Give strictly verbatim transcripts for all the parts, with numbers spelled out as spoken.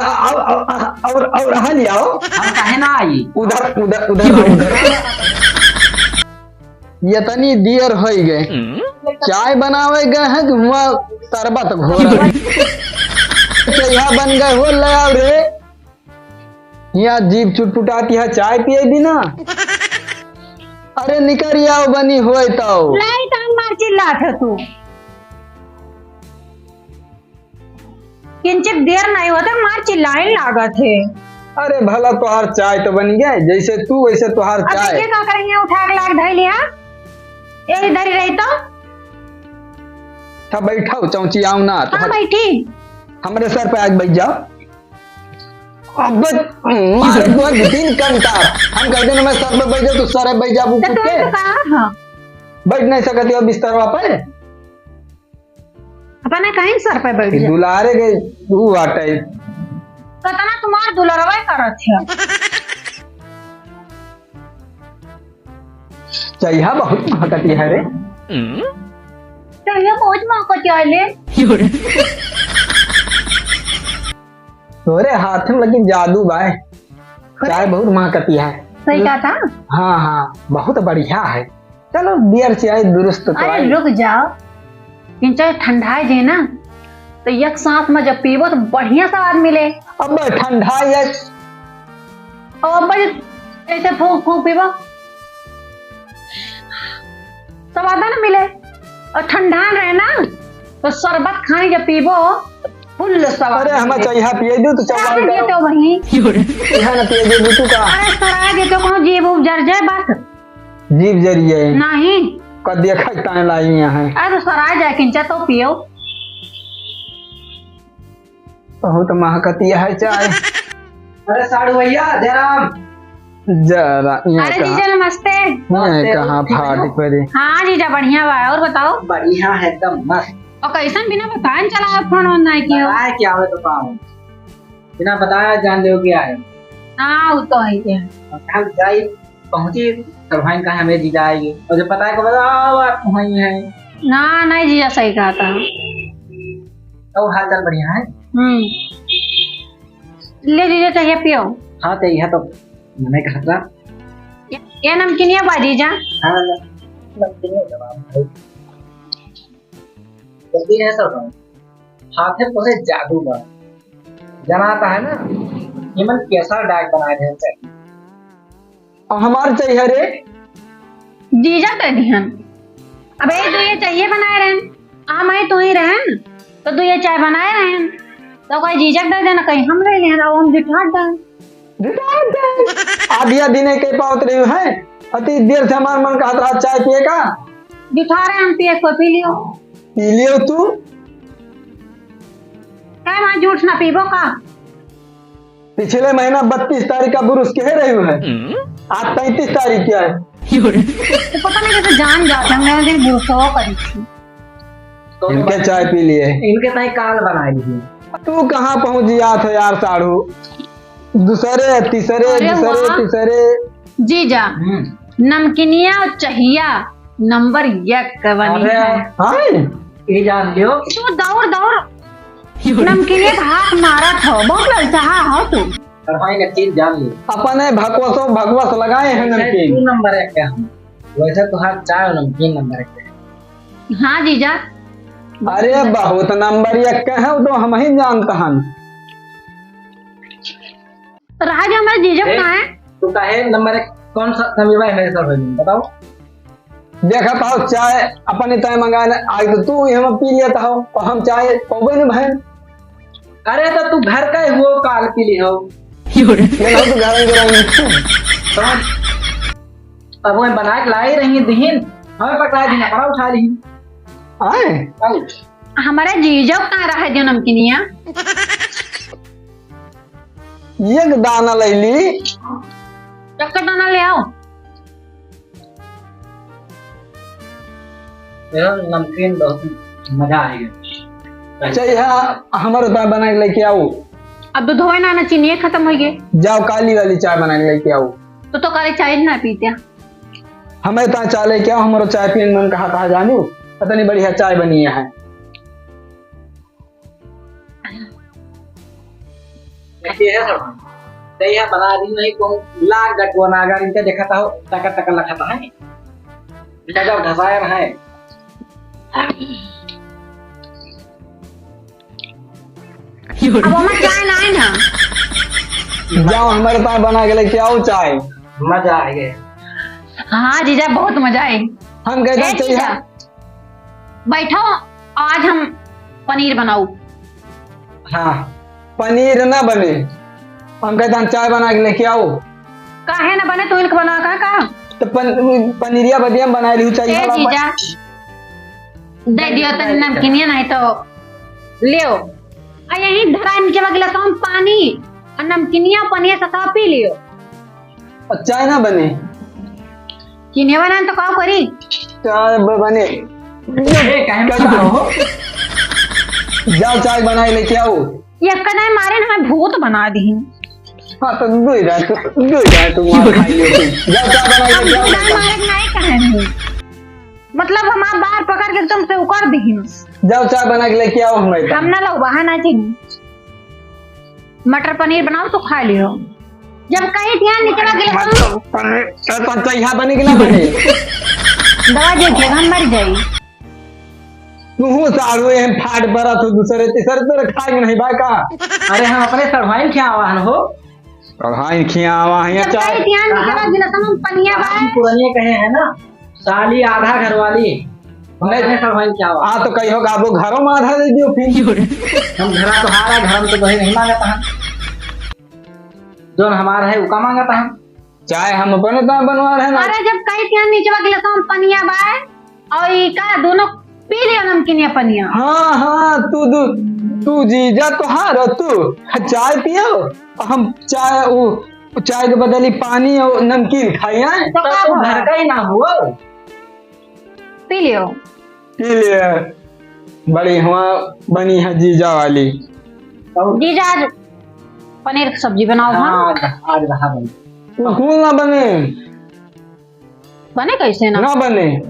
आ, और, और, और, और, हाँ, ले आओ। हम काहे ना आई? उधर, उधर, उधर, उधर। ये तनी देर होई गए। चाय बनावे गए हैं कि हुआ शरबत घोर। तो यहाँ बन गए हो, ले आओ रे। यहाँ जीभ चुटपुटाती है, चाय पिए दी ना। अरे निकर आओ, बनी होए तो। लाई तो हम मार चिल्लात है तू। किंचित देर नहीं होता, मार चिल्लाए लागत है। अरे भला तोहार चाय तो बन गए, जैसे तू वैसे तोहार अब चाय। ये का करेंगे, उठा के लाग धई लिया, यही धरी रही तो। था बैठा हो चौंची, आओ ना, तो हाँ, बैठी। हमरे सर पे आज बैठ जाओ। अब मारे तो दिन कंटा, हम कह देना मैं सर पे बैठ जाओ, तो सर पे बैठ जाबू तो कुत्ते। तो कहा, हाँ। बैठ नहीं सकती हो बिस्तरवा पे। अपने कहीं सर पे बैठ जा। दुलारे के तू बाटे। कतना तुम्हार दुलरवा करत है। चहिया बहुत महकती है रे। चहिया बहुत महकती है ले। तोरे हाथ में लगी जादू बाय। चाय बहुत महकती है। सही कहा था। हाँ, हाँ, बहुत बढ़िया है। चलो, बियर से आई दुरुस्त तो अरे आई। रुक जाओ, इन चाहे ठंडाए जे ना, तो एक सांस में जब पीबो तो बढ़िया स्वाद मिले। अब ठंडाए है। और अब जैसे फूंक फूंक पीबो, स्वाद ना मिले। और ठंडा रहे ना, तो शरबत खाई जब पीबो, फुल स्वाद अरे, हम मिले। चाहिए पिए दो तो चाय चावल दे दो। तो वहीं। यह ना पिए दो तू का। अरे, सराय दे तो कहूँ जीभ उब जर जाए बस। जीभ जरिए। नहीं। का देखा ताने लाई यहाँ है। अरे तो सराय जाए किंचा तो पियो। बहुत महकती है चाय। अरे साढ़ू भैया, जयराम। जरा, यहाँ अरे कहाँ, जीजा नमस्ते। यहाँ नमस्ते, कहाँ ठीक हो? फाट पड़े। हाँ जीजा बढ़िया बा, और बताओ? बढ़िया है एकदम मस्त। और कैसन बिना बताए चला फोन ऑन नहीं किया? बताए क्या हो तो पाऊँ? बिना बताए जान लेओ क्या है? हाँ, वो तो है ही है। हम जाई पहुंची, तब भाई कहा हमें जीजा आएगी। और जब पता है कि बता, "आ, बात वही है।" ना, नहीं जीजा, सही कहा था। और हाल चाल बढ़िया है? हम्म। ले जीजा, चाहिए पियो। हाँ, तो यह तो मैंने कहा था। ये, ये नमकीनिया बा जीजा। हाँ, नमकीनिया जवाब है। जल्दी है सब। हाथे तोरे जादू बा। जनाता है ना, इमन केसर डाक बनाए रहे चाहिए। और हमार चाहिए रे। जीजा कह दिहन। अब ये तो ये चाहिए बनाए रहन। हम आई तू ही रहन। तो तू ये चाय बनाए रहन। तो कोई जीजा दे देना, कहीं हम ले लेहन, और हम जुठार दें। जुठार दें। आधी आधी नहीं कह पावत रही है। अति देर से हमार मन कहत रहा चाय पिए का। जुठार है हम पिए को पी लियो। पी लियो तू। काय वहाँ जूठ ना पीबो का? पिछले महीना बत्तीस तारीख का बुरुस कहे रही है, आज तैंतीस तारीख क्या है? तो पता नहीं कैसे जान जाते हैं, मैं उस दिन बुरुसवा करी थी। इनके चाय पी लिए। इनके ताई काल बनाई थी। तू कहाँ पहुँच जात हो यार साढ़ू? दूसरे, तीसरे, अरे दूसरे, वाह। तीसरे। जीजा, हम्म। नमकीनिया और चहिया नंबर एक के बनी अरे। है। हाँ? ये जान लियो। तू दौड़, दौड़। नमकीनिया का हाथ मारत हो, बहुत ललचाहा हो तू। और भाई ने चीज जान ली। अपने भकवसो भकवस लगाए हैं ऐसे नमकीन। तू नंबर एक के हम। वैसे तो हर चाय नमकीन नंबर एक के। हाँ जीजा। अरे बहुत नंबर एक के है, वो तो हम ही जानता हम। तो रहा जो हमारे जीजा ए, कहाँ है? तू काहे नंबर एक, कौन सा नंबर है मेरे साथ में? बताओ। देखा था चाय अपने तय मंगाए ना, आज तो तू यहाँ पी लेता हो, और हम चाय पौबे न भाई। अरे तो तू घर का ही हुआ, काल पी ली हो। ये लो तू घर में रही। तो अब वो बना के लाई रही दीन, हमें पकड़ा दी ना, बड़ा उठा ली। आए? आउ। हमारे जीजा कहाँ रहा है जो नमकीनिया? एक दाना ले ली। चक्कर दाना ले आओ। यार, नमकीन बहुत मजा आएगा। अच्छा, यहाँ हमारे पास बना के लेके आओ। अब दूधवा ना, ना चीनी खत्म हो गए। जाओ, काली वाली चाय बना के लेके आओ। तो, तो काली चाय ना पीते। हमें तो चाय लेके आओ, हमारा चाय पीने मन कहा था जानू, पता नहीं बढ़िया चाय बनी है। ये है सब। तो यह बना दी नहीं तो लाख गटुआ नागर इनका देखता हो, टकर टकर लखता है। इनका जब धसायर है। अब हमार चाय ना है ना। जाओ, हमारे पास बना के लेके आओ चाय। मजा आ गया। हाँ जीजा, बहुत मजा आई। हम कहते ए हैं, जीजा, बैठो, आज हम पनीर बनाऊ। हाँ, पनीर ना बने, हम कहते हैं चाय बना के लेके आओ। काहे ना बने, तू इनके बना का, का? तो पन-, पनीरिया बदिया हम बना ली, चाय ए वाला जीजा, दे दियो तनी नमकीनिया, नहीं तो लियो। आ यही धरा नीचे गिलास में पानी, आ नमकीनिया, पनिया ससा पी लियो। और चाय ना बने? चीनी बना तो का करी? चाय ब-, बने। ए, काहे में कैसे बना हो? जाओ, चाय बनाए लेके आओ। ये कदा मारे ना, हमें भूत बना दी। हाँ, तो दो ही जाए, तो दो ही जाए, तुम वहाँ खाई लो तुम। जाओ, चाय बनाए हम लेके आओ। भूत मारे नहीं कहे नहीं। मतलब, हमार बार पकड़ के एकदम से उकर दी। जाओ, चाय बना के लेके आओ हमारे पास। हम ना लो, वहाँ ना चाहिए। मटर पनीर बनाओ तो खा लियो। जब कहीं ध्यान निकला गया तो मटर पनीर, ए, पंचा यहाँ बने कि ना बने? दवा दे के हम मर जाई। तू हूँ साढ़ू, एहन फाट बरत हो, दूसरे तीसरे तोरे खाए में नहीं बा का? अरे, हम अपने सढ़वाइन खियावा हन हो। सढ़वाइन खियावा है, जब चाहे कहीं ध्यान निकला गया तो हम पनिया बा। पुरनिया कहे हैं ना, साली आधा घरवाली। नहीं। अपने सढ़वाइन खियावा। हाँ, तो कहियो का, वो घरों में आधा दे दियो फिर। हम घरा तो हारा, घर में तो कहीं नहीं मांगता हम। जोन हमारा है, उका मांगता हम। चाहे हम अपने तो बनवा रहे ना। अरे, जब कहीं ध्यान नीचे गिलास में पनिया बा, और ई का दोनों पी लियो नमकीनिया पनिया। हाँ, हाँ, तू दू, तू जीजा तो हाँ रह, तू चाय पियो, हम चाय, उ, चाय के बदली पानी और नमकीन खाई, हैं? तो तो का तू भला? घर का ही ना हुआ। पी लियो। पी लियो। बड़ी हुआ बनी है जीजा वाली। जीजा आज पनीर की सब्जी बनाओ, हाँ? हाँ, आज, आज रहा बनी। वो कौन ना बने? बने कैसे ना? ना बने।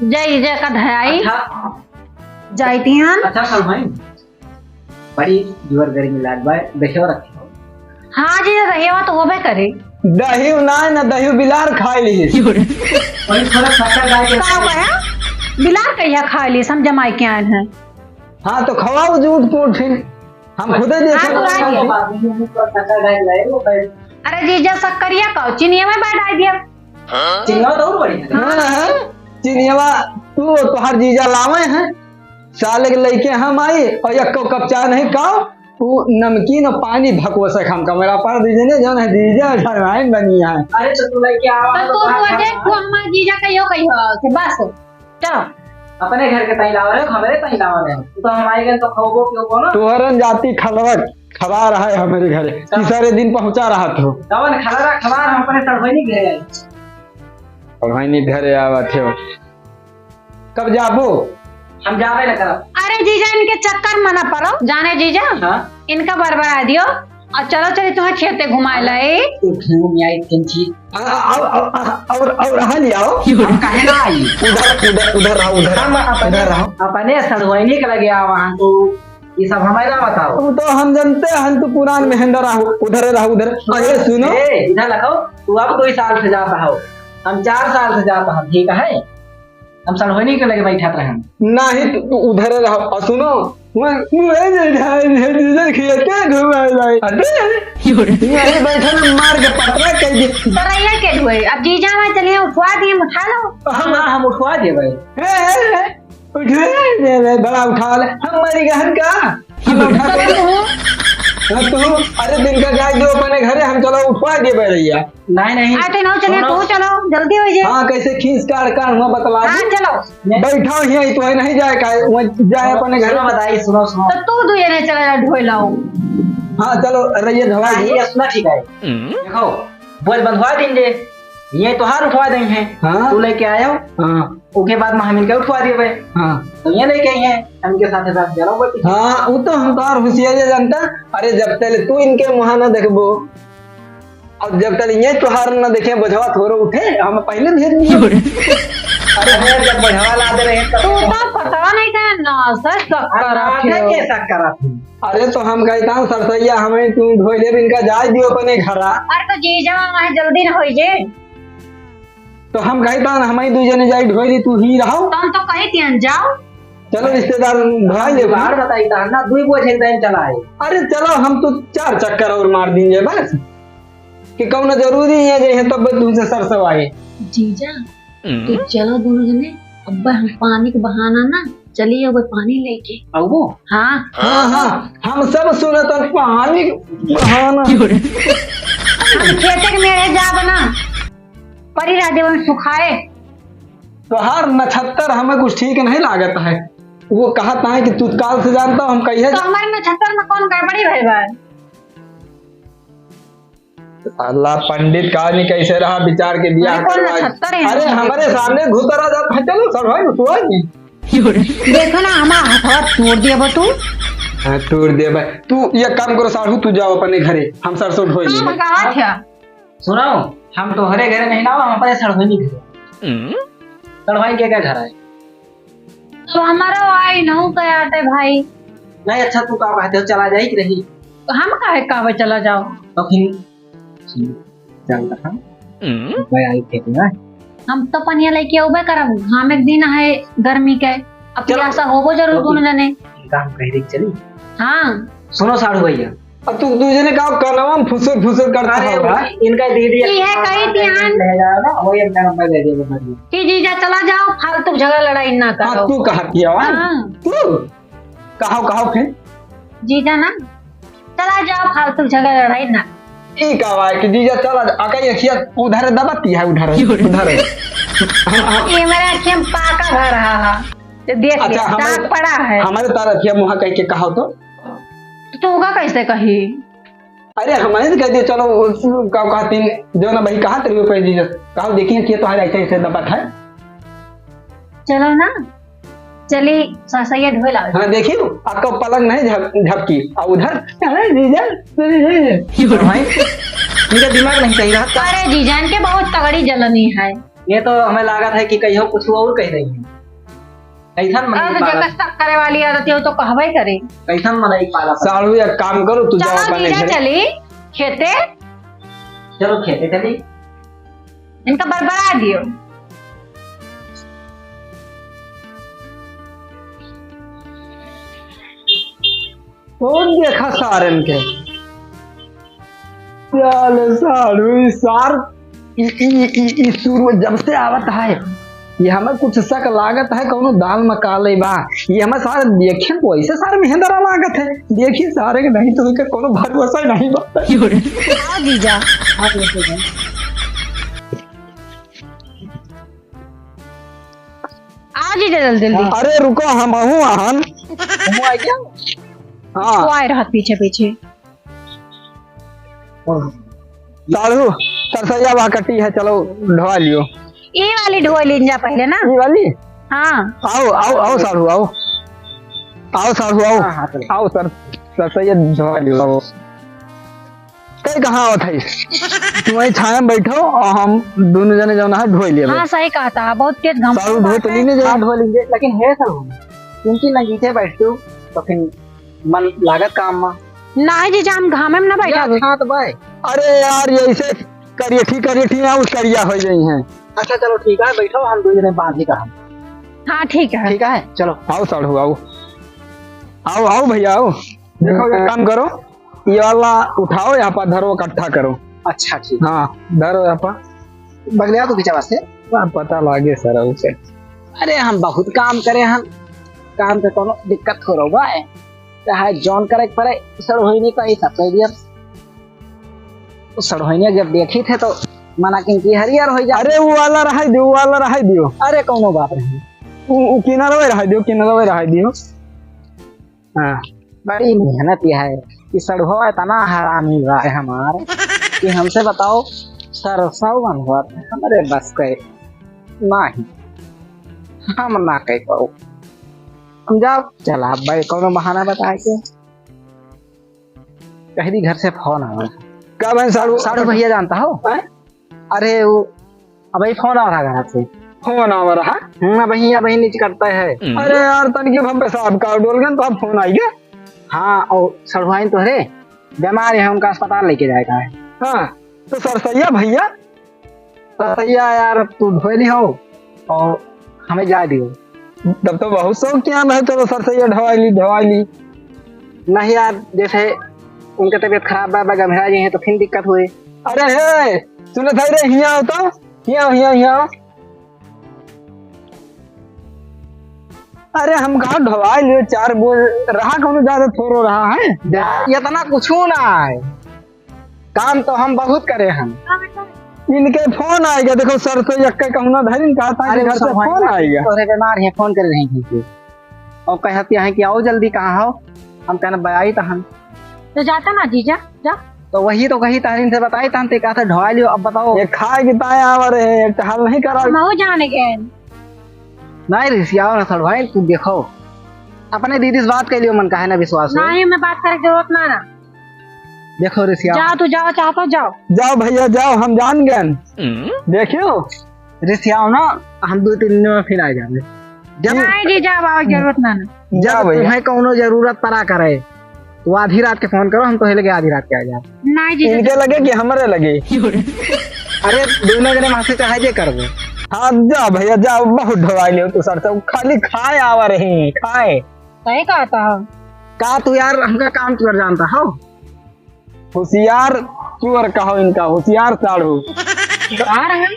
जय, जय का धयाई। अच्छा। जाइती हन। अच्छा, सढ़वाइन। बड़ी जोर गर्मी लाग बा, दहियो रखे हो। हाँ जी, दहियो तो होबे करे। दहियो ना, ना दहियो बिलार खाए ली। वही थोड़ा खट्टा डाल के का हुआ है? बिलार कहिया खाए ली, हम जमाई के आए हैं। हाँ, तो खवाओ जूठ पूठ फिर। हम खुदे देखे हाँ, तो रहे हैं। अरे जीजा, शक्करिया का चिनिया में बैठा दिया। चिनिया तो और बढ़िया। हाँ, हाँ, चिनियावा तू तोहार जीजा लावे हैं, साले के लइके हम आई और एक कप चाय नहीं खाओ, तू नमकीन और पानी भकवसे हम कमरा पर दीजिए ने, जौन है जीजा ठहराइन बनी है। अरे तो तू लइके आवा, तो तो तू कहाँ वजह खावा? तू हमार जीजा कहियो कहियो से बस। चलो। अपने घर के ताई लावा रहे, हमरे ताई लावा रहे। तू तो हमारे घर तो खाओ पियो को ना। तोहरन जाति खलवा खबा रहा है हमारे घरे। कब? तीसरे दिन पहुंचा रहा था। कवन खलरा खबा हम अपने सढ़वाइनी घरे आए। सढ़वाइनी घरे आवा थे। कब जाबो? हम जाबे न करब। अरे जीजा, इनके चक्कर में ना पड़ो। जाने जीजा, हाँ? इनका बरबरा दियो। और चलो, चलो, तुम्हें खेते घुमाए लाई। तू घूम आई, तुम ठीक। आ, आ, आ, आ, और, और, और हाँ, ले आओ। हम काहे ना आई? उधर, उधर, उधर रहो, उधर। हम अपने, उधर रहो। अपने सढ़वाइनी के लगे आवा हन, तो ये सब हमें ना बताओ। तू तो हम जानते हैं, तू पुरान मेहंदर रहो, उधर रहो, उधर। अरे सुनो। ए, इधर रखो, तू अब दो साल से जाता हो, हम चार साल से जाता हम, ठीक है? हम सढ़वाइनी के लगे बैठत रहन। नहीं, तू, तू उधरे रहो। और सुनो, मैं, मैं, मैं, मैं, मैं खेते घुमाए लाई। अरे, यहीं बैठल मार के पटरा कर दे। तो रहिया के धोए? अब जीजा मैं चलिए उठवा दिए, हम उठा लो। हम, हम उठवा देबे। हे, हे, हे, उठवा देबे, बड़ा उठा ले। हम मरी गहन का? हम उठा तो देबे। तू? हाँ, तू, अरे दिन का जाए जो अपने घरे, हम चलो उठवा देबे रहिया। नहीं, नहीं। आते ना चले, सुनो। तू चलो, जल्दी हो जाए। हाँ, कैसे खींच काढ़ काढ़ हुआ बतला हाँ, दू। चलो। बैठा ही है, तो है नहीं जाए का, वहाँ जाए अपने घर। सुनो बताई, सुनो, सुनो। तो तू दू जने चला जा, ढोए लाओ। हाँ, चलो, रहिए ढोआ हाँ, जी। ये सुना ठीक है। हम्म। देखो, बोल बंधवा दिन जे, ये तोहार उठवा दें हैं। हाँ। तू लेके आयो। हाँ। ओके बाद में हम इनके उठवा देबे। हाँ। तो ये लेके आई हैं, हम इनके साथे साथ जलाओ बत्ती। हाँ, वो तो हम तोहार होशियारी जानता। अरे, जब तले तू इनके मुँह ना देखबो, अब जब तक ये तोहार न देखे, बोझवा थोड़ो उठे, हम पहले भेज दिए। अरे भैया, जब बोझवा ला दे रहे हैं, तब तू तो पता नहीं था ना, असर शक करत है। के शक करत है? अरे तो हम कहता हूँ सरसैया, हमें तू ढोइले बिन का जाए दियो अपने घरा। अरे तो जीजा वहाँ जल्दी न होई जे। तो हम कहता हूँ हमें दू जने जाए ढोइले, तू ही रहो। तो हम तो कही तियन जाओ। चलो रिश्तेदार ढोई ले। बार बताई ता ना, दुई बोझ एक दिन चला आए। अरे चलो हम तो चार चक्कर और मार देंगे बस। कि कौनो जरूरी है जे है तब तुमसे सरसवाए। जीजा, तू चलो दोनों जने, अब हम पानी के बहाना ना चली अब पानी लेके। आउबो? हाँ। हाँ, हाँ, हम सब सुनत हन पानी के बहाना। हम खेते के मेरे जाब ना, परी रह देवन सुखाए। तोहार नक्षत्र हमें कुछ ठीक नहीं लागत है। वो कहत है कि तू काल से जानता हूँ, हम कहिए तो हमारे नक्षत्र में कौन गड़बड़ी भइल बा? साला पंडित का आदमी कैसे रहा, विचार के बियाह अरे कौन करवा। नक्षत्र है? अरे हमारे सामने घुतरा जात है, चलो सब भाई घुसवा दी। देखो ना हमारा हथवा तोड़ दिया बा तू। हाँ, तोड़ दिया भाई। तू ये काम करो साढ़ू, तू जाओ अपने घरे, हम सरसों ढोई हाँ, लेंगे। भगावत है। सुनो, हम तोहरे घरे नहीं ना, हम अपने सड़वाई घरे। सड़वाई के क्या घर है? तो हमारा वाई नहु का आटे भाई। नहीं, अच्छा, तू का कहते हो, चला जाई कि नहीं? तो हम काहे कहबे चला जाओ? तो फिर चल रहा। मैं आई थे ना। हम तो पनिया लेके अउबे करब, घाम एक दिन है गर्मी के, अब चलो। प्यासा होबो जरूर तो दोनों जने। इनका हम कह रही चली। हाँ। सुनो साढ़ू भैया, अब तू दू जने का कनवा में फुसुर फुसुर करता अरे होगा। इनका दे दिया। ये है कहीं ध्यान। ले जाओ ना, वही अपना नंबर दे दिया, नंबर दिया। कि जीजा चला जाओ, फालतू झगड़ा लड़ाई ना हाँ, करो। तू कहा किया वा? हाँ। तू कहाओ, कहाओ फिर। जीजा ना, चला जाओ, फालतू झगड़ा लड़ाई ना। ई का वा कि जीजा चला जा, अका ये अखिया उधर दबती है, उधर, उधर। हम, हम ये मेरे अखिया में पाका भर रहा है, तो देख अच्छा, लिया, हमारे, दाग पड़ा है। हमारे तार अखिया मुहा कह के कहाओ तो। तो तू का कैसे कही? अरे हमारे तो कह दिए, चलो, वो का कहती, जो ना भाई कहा तेरे ऊपर जीजा, कहा देखिए कि तुम्हारे ऐसे ऐसे दबत है। चलो ना, चली सरसैया ढोए लाओ। हाँ, देखी तू, आपका पलंग नहीं झप-, झपकी, और उधर, अरे जीजा, अरे जीजा। भाई, इनका दिमाग नहीं सही रहा। अरे जीजा, इनके बहुत तगड़ी जलनी है। ये तो हमें लागत है कि कहीं कुछ और कह रही है। कैसन मनई अब पालत? जेकर शक करे वाली आदत है, वो तो कहबे करे। कैसन मनई पालत? साढ़ू, एक काम करो, तू जाओ चलो अपने जीजा, घरे। चली खेते। चलो खेते चली। इनका बरबरा दियो। कौन देखा सारन के? साले साढ़ू, ई सार, ई, ई, ई, ई सुरु जब से आवत है, ये हमें कुछ शक लागत है, कौनो दाल में काले बा। ये हमें सारे देखे तो ऐसे सारे मेहंदरा लागत है। देखिए सारे के नहीं तो उनके कौनो भरोसा ही नहीं बा। हाँ जीजा। आ जीजा जल्दी जल्दी। अरे रुको, हम आहूँ आहन। हम आए क्या? हाँ। वो आए रहत पीछे पीछे। साढ़ू, सरसैया बा कटी है, चलो ढोआ लियो। ई वाली ढोआ लीन जा पहले ना। ई वाली? हाँ। आओ, आओ, आओ साढ़ू, आओ। आओ साढ़ू, आओ। हाँ, हाँ, चलो। आओ सर, सरसैया ढोआ लियो, आओ। कई कहाँ आवत है? तू वहीं छाया में बैठो और हम दोनों जने जौन है ढोई लेबे। हाँ, सही कहता है, बहुत तेज घाम साढ़ू ढोई तो लीने जाए। हाँ, ढोई लीजिए, लेकिन हे साढ़ू, क्योंकि नगीचे बैठतू, तो फिर मन लागत काम मा। नाही जीजा, हम घामे में ना बैठा या दे। छात बाय। अरे यार, ये ऐसे करियठी, करियठी ना, उस करिया हो गई हैं। अच्छा, चलो ठीक है, बैठो, हम दो जने बांधी का हम। हाँ, ठीक है। ठीक है, चलो। आओ साढ़ू, आओ। आओ, आओ भैया, आओ। देखो, एक काम करो, ये वाला उठाओ, यहाँ पर धरो, इकट्ठा करो। अच्छा, ठीक। हाँ, धरो यहाँ पर। बगलिया तो खींचा वास्ते। का पता लागे सर, उसे। अरे, हम बहुत काम करे हन, काम के कोनो दिक्कत हो रहा है। चाहे जौन करे के पड़े, सर होई नहीं कहीं सब कह दिया। तो सर होई नहीं, जब देखी थे तो मना किन की हरियर हो जा। अरे, वो वाला रहाई दियो, वो वाला रहाई दियो। अरे, कोनो बात नहीं। वो, वो किनारवे रहाई दियो, किनारवे रहाई दियो। हाँ। बड़ी मेहनत यह है कि सड़ुआ इतना हरामी बा है हमार कि हमसे बताओ, सरसों बनवा हमरे बस के नहीं, हम ना कह पाओ। हम जाओ, चला भाई, कोनो बहाना बताए के कह दी घर से फोन आवा। का भाई साढ़ू? साढ़ू भैया जानता हो? हैं? अरे वो अबे फोन आ रहा घर से। फोन आवा रहा। हम्म, अबहीं, अबहीं नीचे करता है। अरे यार, तनिक हम पेशाब का डोल गए तो अब फोन आई गया। हाँ, और सड़वाइन तोहरे बीमार है, उनका अस्पताल लेके जाएगा है। हाँ, तो सरसैया भैया, सरसैया यार, तू ढोए ली हो और हमें जाए दियो। तब तो बहुत शौक किया है, चलो सरसैया ढोवाई ली, ढोवाई ली। नहीं यार, जैसे उनका तबीयत खराब बा, बा गंभीरा जी हैं तो फिर दिक्कत हुई। अरे हे, सुनत है रे, हियाँ आओ तो, हियाँ आओ, हियाँ आओ, हियाँ आओ। अरे हम कहा ढोवाई लियो, चार बोझ रहा, कौनो ज्यादा थोड़ो रहा है। इतना कुछ ना है, काम तो हम बहुत करे हैं। इनके फोन आएगा, देखो सरसैया के कहूना धरिन कहा था कि अरे घर से फोन आएगा। तोहरे बीमार है, फोन कर रहे हैं इनके। और कहते हैं कि आओ जल्दी, कहाँ हो? हम कहना बयाई तहन। तो जाता ना जीजा, जा। तो वही तो कही तहन इनसे बताई तहन ते कहा था ढोवाई लियो, अब बताओ। ये खाए की ताए आवा रहे, एक तो हल नहीं करा। हम हो जाने गए। नहीं रिसियाओ ना सड़वाइन, तू देखो। अपने दीदी से बात कर लियो, मन काहे ना विश्वास हो। नहीं, मैं बात करे के जरूरत ना ना। देखो रिसियाओ। जा तू जाओ, चाहता जाओ। जाओ भैया जाओ, हम जान गए। देखियो। रिसियाओ ना, हम दो तीन दिन में फिर आ जाएंगे। जब नहीं जी, जाओ, आओ, जरूरत ना ना। जब जाओ भैया। तुम्हें कौनो जरूरत पड़ा करे, तो आधी रात के फोन करो, हम तो लगे आधी रात के आ जाए। नहीं जी, इनके लगे कि हमरे लगे? अरे दोनों जने वहां से चाहे जे करबो। हाँ जा भैया जाओ, बहुत ढोवाई लियो तू सर से, खाली खाए आवा रही, खाए। सही कहता हो। का तू यार हमका काम चोर जानता हो? होशियार चोर कहो इनका, होशियार साढ़ू। आ रहे हैं।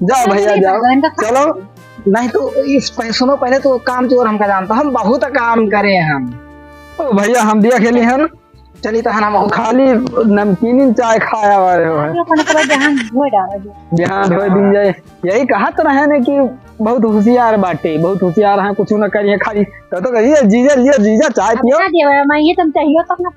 जाओ भैया, जाओ। इनका खा- चलो। नहीं तो इस पै-, सुनो, पहले तो काम चोर हमका जानता, हम बहुत काम करे हैं हम। ओ भैया, हम दिया खेली हैं। चली तो हम खाली नमकीन चाय खाया हुआ रहे हो। अपने पूरा जहान धोए डाला जी। जहान धोए दिन जाए। यही कहत रहे ने कि बहुत होशियार बाटे, बहुत होशियार हैं, कुछ न करिए, खाली तो, तो कहिए, "जीजा, लियो, जीजा, चाय पियो।" ना देवे, मैं ये तुम चाहिए तब ना।